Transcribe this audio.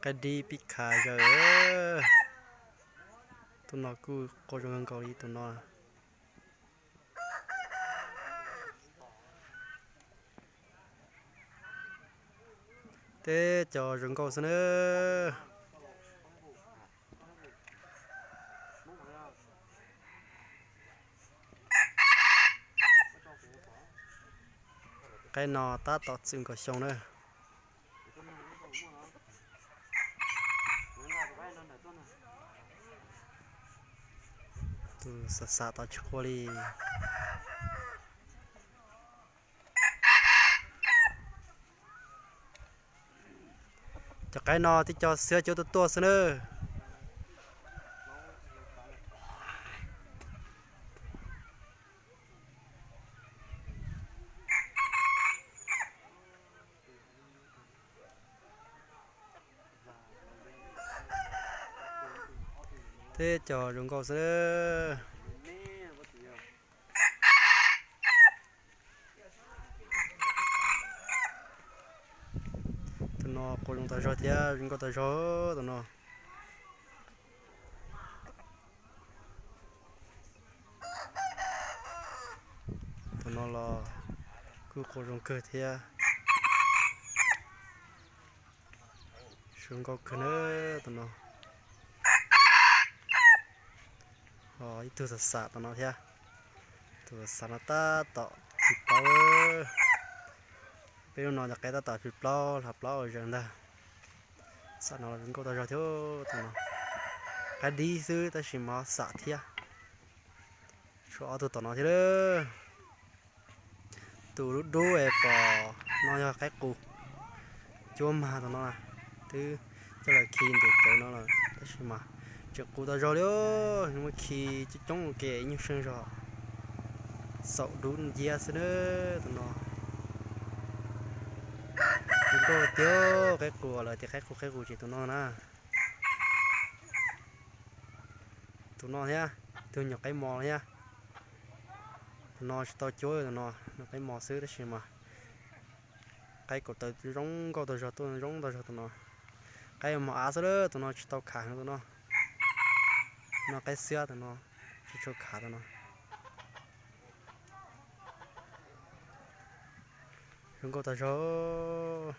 Qaib dib pib khav zaws. Tus no kuj qua zoo nkaus li tus no. Teb cov zoo nkauj xwb na. Qaib no tab tom txwm nkaus xyoo na. Tus xam xam tod tsis qua li. Cov qaib no tib co xiab cuab tuaj tuaj xwb na. Teb cov zoo nkauj xwb. Tus no qua zoo tas zog thiab zoo nkauj tas zog tus no. Tus no los kuj qua zoo kawg thiab. Zoo nkauj kawg na tus no. Ho ib tug xam xam tus no thiab. Tus xam xam no tab tom phim plaub. Peb lub no cov qaib tab tom phim plaub hla plaub zaws ntag. Xam no zoo nkauj tas zog thiab tus no. Qaib dib xwb tab sis mas xam thiab. Tshuav ob tug tom no thiab lawm. Tus dub dub es pom no yog qaib qus cuab mag tus no, twb coj los khi ntes cawv no lawm tab sis mas tseem qus tas zog li, muab khi coob coob ua ke ib nyuag seej zog. Xaum dub nciab xwb na tus no. Zoo nkauj tiag, qaib qus lawv tias qaib qus qaib qus ces tus no na. Tus no thiab, tus nyuam qaib mos thiab. Tus no tsis tau cuab, tus no nyuam qaib mos xwb tab sis mas qaib kaum taw zoo nkauj tas zog, tuaj zoo tas zog tus no. Qaib mos av xwb, tus no tsis tau khav heev tus no. No qaib xiab tus no, tsis tshua khav tus no. Zoo nkauj tas zog.